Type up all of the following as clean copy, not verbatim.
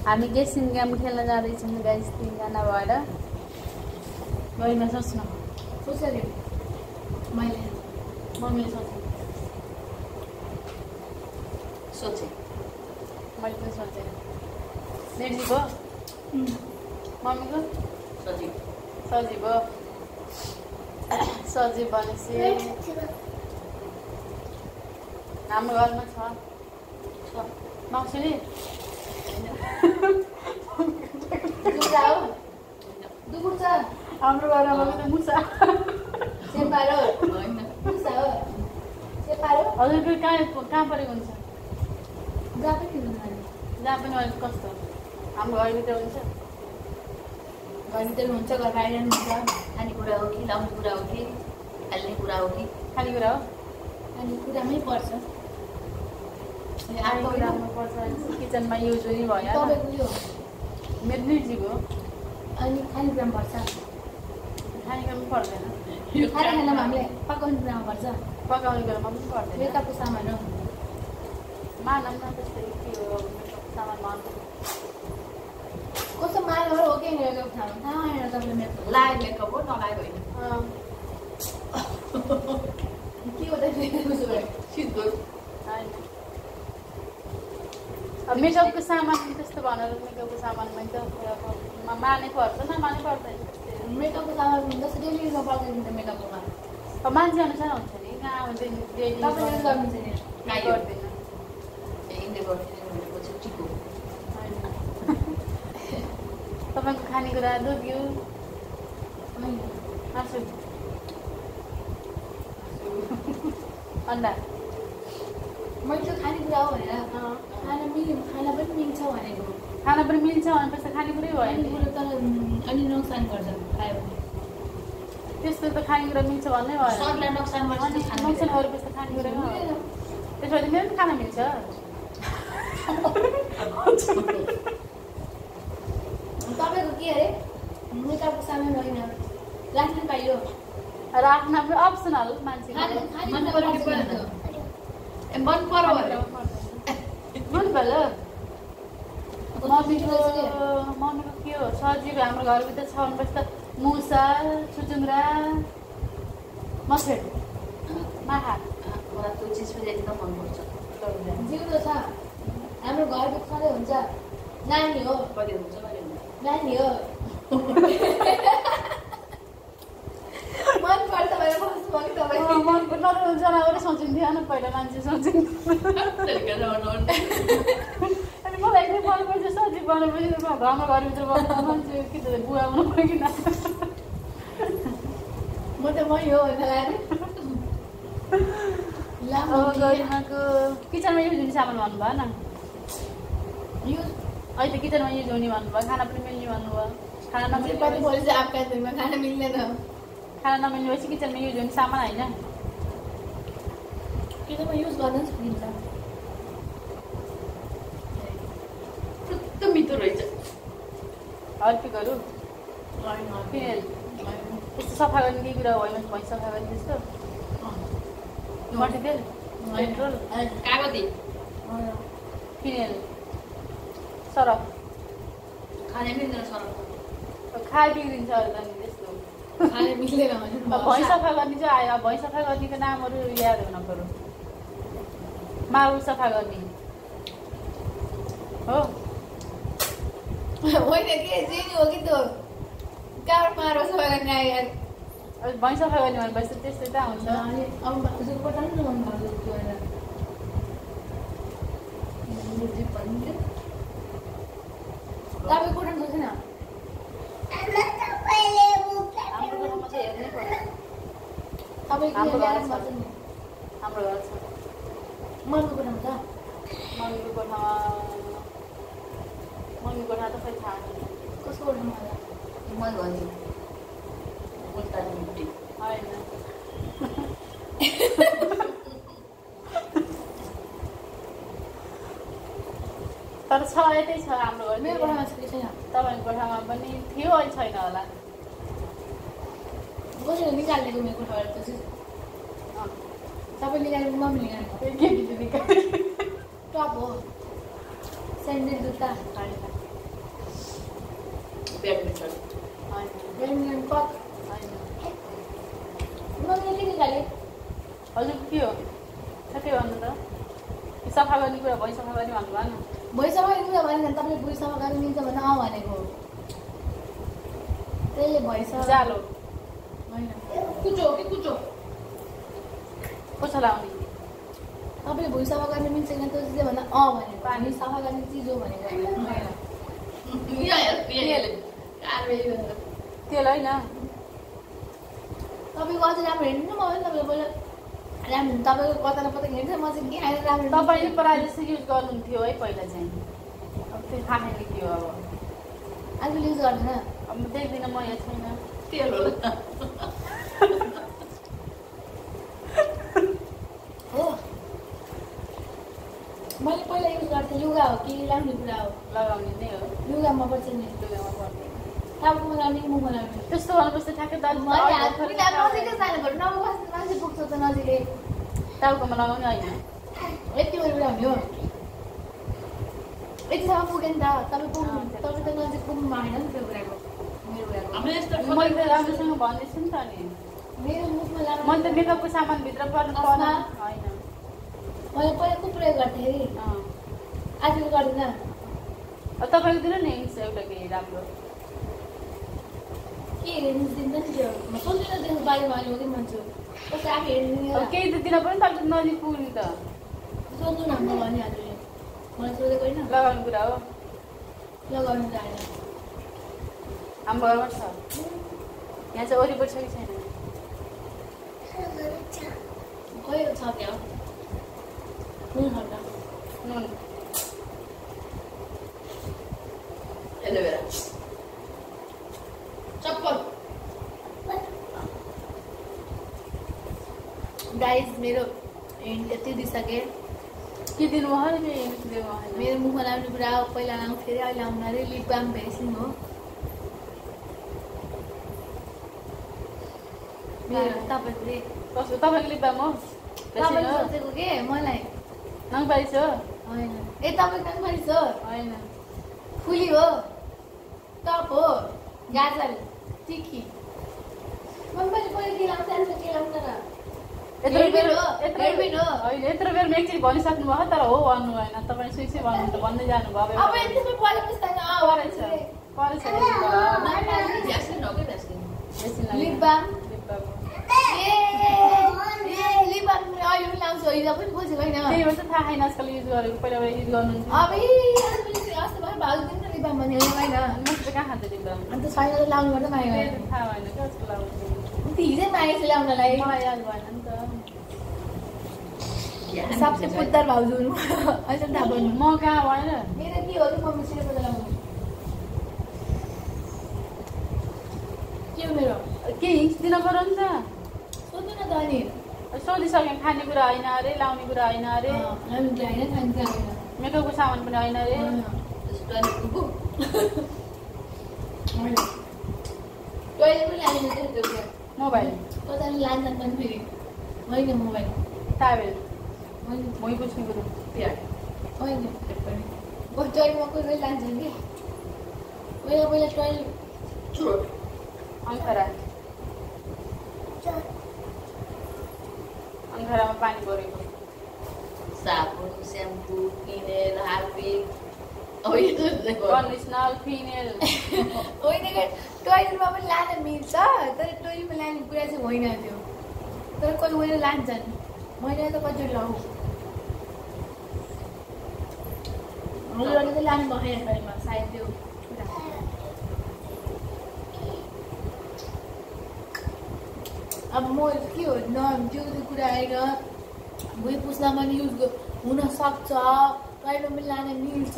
हामी guessing game खेल्न जाँदैछौँ गाइस 3 जना भएर गइमा सोच्न सोचेँ मैले मम्मीले सोचे मैले पनि सोचेँ निर्जीको मम्मीको सजीव सजीव भनेपछि हाम्रो घरमा छ माउसुली हाम्रो घरमा त मुसा हजुर कहाँ परेको हुन्छ जहाँ पनि अलिक कस्तो हाम्रो घरभित्र हुन्छ घरभित्र हुन्छ घर बाहिर हुन्छ खानेकुरा हो कि लाउने कुरा हो कि हाल्ने कुरा हो कि खानेकुरा हो खानेकुरामै पर्छ किचनमा युज हुने भयो मेरो निर्जीको अनि खानेकुरामा पर्छ खानेकुरामा पर्दैन खानामा हामीलाई पकाउने कुरामा पर्छ पकाउने कुरामा पनि पर्दैन मेकअपको सामान हो मानौँ न त्यस्तै के हो सामान मान्छ कस्तो मानेर हो कि मेकअप सामान थाहा आएन तपाईँले मेकअप लायो मेकअप हो नलाएको होइन के हो त सिद्धो अब मेकअपको सामान त्यस्तो भनेर मेकअपको सामानमा त माने पर्छ नमाने पर्दैन मेकअपको सामान जस्तो डेली युजमा पर्दैन त मेकअपमा अब मान्छे अनुसार हुन्छ नि कहाँ हुन्छ डेली तपाईँले गर्नुहुन्छ नि गर्दैन तपाईँको खानेकुरा दुध घिउ मासु अन्डा मैले त्यो खानेकुरा हो भनेर खाना पनि मिल्छ भनेको खाना पनि मिल्छ भनेपछि खानेकुरै भयो नि तर अलि नोक्सान गर्छ खायो भने त्यस्तो त खानेकुरा मिल्छ भन्नै भयो शरीरलाई नोक्सान गर्छ नोक्सान गरेपछि त खानेकुरा त्यसो भने मेरो पनि खाना मिल्छ तपाईँको के अरे मेकअपको सामान होइन राख्न पाइयो राख्न पनि अप्सनल मान्छे मन पर्यो मन पर्यो मम्मीको के हो सजिलो हाम्रो घरभित्र छ भनेपछि त मुसा छुचुन्द्रा मसेट माखा मलाई त्यो चिज पनि एकदम मनपर्छ जिउलो छ हाम्रो घरभित्र सधैँ हुन्छ नानी हो कहिले हुन्छ नानी हो मन पर्छ भने मन पर्छ जनावरै सोचिन्थ्यो न पहिला मान्छे सोचिन्थ्यो अनि मलाई एकदम मनपर्छ सजिलो बनाएपछि हाम्रो घरभित्र बनाउँदा मान्छे के त बुवा हुनु पऱ्यो कि म त मै हो किचनमा युज हुने सामान भन्नुभयो न अहिले त किचनमा युज हुने भन्नुभयो खाना पनि मिल्ने भन्नुभयो खाना नमिल्ने खाना मिल्दैन खाना नमिल्ने भएपछि किचनमा युज हुने सामान होइन किचनमा युज गर्न सकिन्छ मिठो रहेछ हर्पिकहरू फिनेल त्यस्तो सफा गर्ने केही कुरा होइन भैँस सफा गर्ने त्यस्तो मटितेल पेट्रोल कागती फिनेल सरफ खाने मिल्दैन सरफ खाए बिग्रिन्छ अरू त नि त्यस्तो खाने मिल्दैन भैँस सफा गर्ने चाहिँ आयो भैँस सफा गर्नेको नामहरू याद हुन पर्यो माउ सफा गर्ने हो होइन के जेनी हो कि त्यो कहाँबाट मारो सफा गर्ने आयो भैँस सफा गर्ने भनेपछि त्यस्तै त हुन्छ अब तपाईँको कोठामा छैन हाम्रो घर छ मम्मीको कोठामा छ मम्मीको कोठामा त खै थाहा छैन कसको कोठामा होला म भन्छु होइन तर छ यतै छ हाम्रो घर मेरो कोठामा छ कि छैन तपाईँको कोठामा पनि थियो अहिले छैन होला कसैले निकालेको मेरो कोठाबाट त्यो चिज तपाईँ निकालेको मम्मी निकालेको के निकाले टप हो स्यान्डल जुत्ता ब्याडमिन्टन होइन पक होइन मैले के निकाले हजुर के हो ठ्याक्कै भन्नु त सफा गर्ने कुरा भयो सफा गर्ने भन्नु भएन भइसक्यो कुरा भने तपाईँले बुढी सफा गर्न मिल्छ भने अँ भनेको त्यसले भइसक्यो जालो होइन कुचो कि कुचो कसो लाउने तपाईँले भुइँ सफा गर्न मिल्छ कि त्यो चिज भन्दा अँ भनेको हामी सफा गर्ने चिज हो भनेको तेल होइन तपाईँको अझै राम्रो हेर्नु म तपाईँले पहिला राम्रो तपाईँको कता न कता हेर्छ म चाहिँ के आएर राम्रो तपाईँले प्रायः जस्तो युज गर्नुहुन्थ्यो है पहिला चाहिँ अब त्यो थाहा छैन के हो अब आजकल युज गर्दैन अब म देख्दिनँ म यहाँ छैन तेल हो मैले पहिला युज गर्थेँ लुगा हो कि लाउने कुरा हो लगाउने नै हो लुगामा पर्छ नि लुगामा पर्दैन टाउकोमा लाउने कि मुखमा लाउने त्यस्तो गर्नुपर्छ ठ्याक्कै नजिकै जानुपर्छ नबस्नु मान्छे पुग्छ त नजिकै टाउकोमा लगाउने होइन यति बेला हुने हो यतिसम्म पुग्यो नि त तपाईँ त नजिक पुग्नु भएन नि त्यो कुराको मेरो कुराको मैले त राम्रोसँग भन्दैछु नि त नि मेरो मुखमा लानु मैले त मेकअपको सामानभित्र पर्नु पर्न होइन मैले पहिला को प्रयोग गर्थेँ आजकल गर्दैन अब तपाईँको दिन नि हिँड्छ एउटा केही राम्रो के हेर्नु दिन्छ नि त्यो म सोच्दिनँ त्यो बाहिर अहिले हुँदै भन्छु कसै आफै हेर्नु केही त दिन पनि तपाईँ नजिक पुग्ने त सोध्नु न म भने हजुरले मलाई सोधेको होइन लगाउने कुरा हो लगाउनु जाने हाम्रो घरमा छ यहाँ चाहिँ वरिपरि छ कि छैन खोइ छ क्या नुन खाल्दा नुन एलोभेरा चप्पल गाइस मेरो हिँड यति दिइसकेँ के दिनु भयो मेरो मुखमा लाउने कुरा हो पहिला लाउँथेँ अरे अहिले आउनु अरे लिप बाम भेक्सिन हो मेरो तपाईँले कसो तपाईँको लिप्पा म तपाईँले सोचेको के मलाई नङपारी छ होइन ए तपाईँको नङपारी छ होइन फुली हो टप हो गाजर टिकी मैले पहिला के लाउँछ अहिले के लाउँछ र यत्रो बेर हो होइन यत्रो बेर एकचोटि भनिसक्नु भयो तर हो भन्नु भएन तपाईँ सुइसै भन्नु त भन्दै जानुभयो अब यतिमै पढेको छैन परेछ लिप बाम लिप बाम अहिले पनि लाउँछु हिजो पनि बुझेको होइन त्यही भएर थाहा छैन आजकल युज गरेको पहिला युज गर्नुहुन्थ्यो अब अस्ति भएर भाउ दिन न लिप बाम भन्ने होइन मान्छे कहाँ खान्छ लिप्पा अन्त छैन त लाउनु पर्छ मागेको थाहा भएन क्या जस्तो लाउँछ हिजै मागेको ल्याउनलाई मलाई याद भएन नि त सबसे पुत्तर भाउजू अहिले थाहा भन्नु म कहाँ भएन मेरो के हो कि म मिसिएर पैसा लाउनु के हो मेरो के हिँड्छ दिन पऱ्यो नि त सोध्नु न त अनि सोधिसक्यो खाने कुरा होइन अरे लाउने कुरा होइन अरे हामी होइन खान्छ होइन मेकअपको सामान पनि होइन अरे टोइलेट पनि लाने त्यो मोबाइल कताले लान्छ पनि फेरि होइन मोबाइल टावेल होइन भुइँ पुछ्ने कुरो होइन टोइलेटमा कोही कोही लान्छ कि पहिला पहिला टोइलेट चुरोट अङ्खरा अङ्खरामा पानी परेको साबुन shampoo phenyl Harpic conditioner phenyl होइन टोइलेटमा पनि लान मिल्छ तर टोइलेटमा लाने कुरा चाहिँ होइन त्यो तर कोही कोही लान्छन् मैले त कतिवटा लाउँ चाहिँ लानु भएन टोइलेटमा सायद त्यो अब म के हो न त्यो कुरा आएर भुइँ पुस्न पनि युज हुन सक्छ टोइलेटमा पनि लान मिल्छ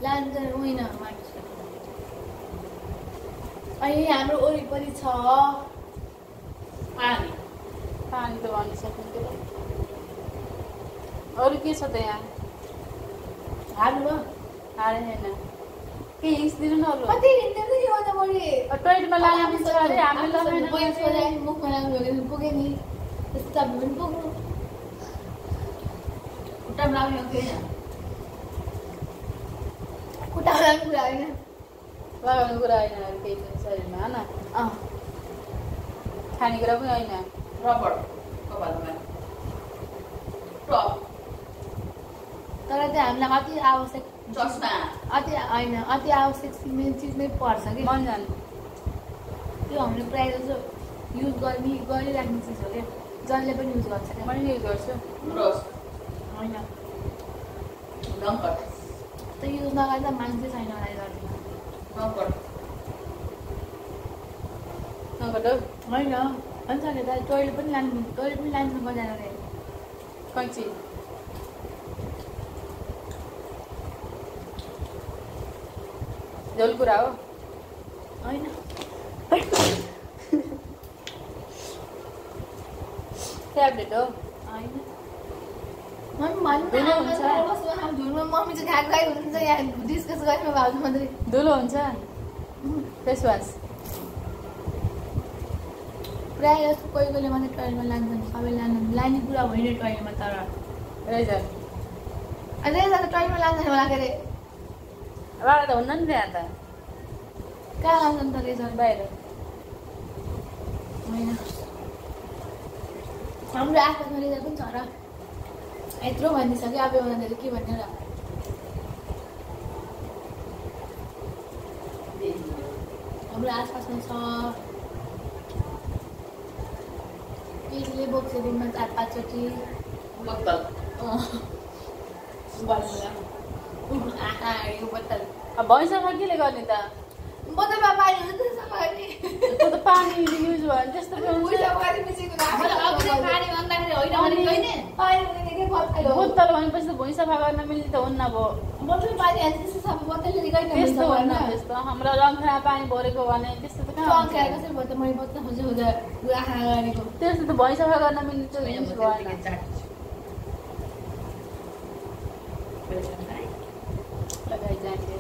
लान्छ होइन मान्छे अहिले हाम्रो वरिपरि छ पानी पानी त भन्न सकिन्थ्यो अरू के छ त यहाँ हाल्नु हाले छैन के हिँड्छ दिनु न अरू कति हिँड्दै नि यो त बढी टोइलेटमा लानु मिल्छ अरे हामीले लगाएन मुखमा लाग्नु भने पुग्यो नि त्यस्तो तपाईँ पनि पुग्नु खुट्टामा लाग्ने हो कि होइन खुट्टामा लाग्ने कुरा होइन लगाउने कुरा होइन अरू केही पनि शरीरमा होइन अँ खानेकुरा पनि होइन रबर कपालमा टप तर त्यो हामीलाई अति आवश्यक चस्मा अति होइन अति आवश्यक चिजमै पर्छ कि मन जानु त्यो हामीले प्रायः जस्तो युज गरिराख्ने चिज हो क्या जसले पनि युज गर्छ क्या मैले युज गर्छु ब्रस होइन डङ्कट त्यो युज नगर्दा मान्छे छैन होला गर्दैन डङ्कट नगर्दो होइन भन्छ नि त टोइलेट पनि लानु कजना रे कैँची झोल कुरा हो होइन ट्याब्लेट हो होइन मम्मी धुलो हुन्छ। धुलो मम्मी चाहिँ खाएको खाइ हुनुहुन्छ यहाँ डिस्कस गर्नु भाउजू मात्रै धुलो हुन्छ फेस वास प्रायः जस्तो कोही कोहीले मात्रै टोइलेटमा लान्छन् सबै लाने कुरा होइन टोइलेटमा तर रेजर अझै त टोइलेटमा लान्छन् होला के अरे बाबा त हुन्न नि त्यहाँ त कहाँ लान्छन् त रेजर बाहिर होइन हाम्रो आसपासमा रेजर पनि छ र यत्रो भनिसक्यो अब उनीहरूले के भन्ने र हाम्रो आसपासमा छ केटीले बोक्छ दिनमा 4-5 चोटि बोतल आँखाको बोतल अब भैँसमा केले गर्ने त बोतलमा पानी हुन्छ त्यसो गर्ने त्यो त पानी युज भयो भने त्यस्तो पनि हुन्छ बोतल भनेपछि त भुइँ सफा गर्न मिल्ने त हुन्न अब त्यस्तो हुन्न त्यस्तो हाम्रो रङ्खा पानी भरेको भने त्यस्तो त कहाँ हुन्छ? त्यस्तो त भुइँ सफा गर्न मिल्ने त युज भएन लगाइ जाने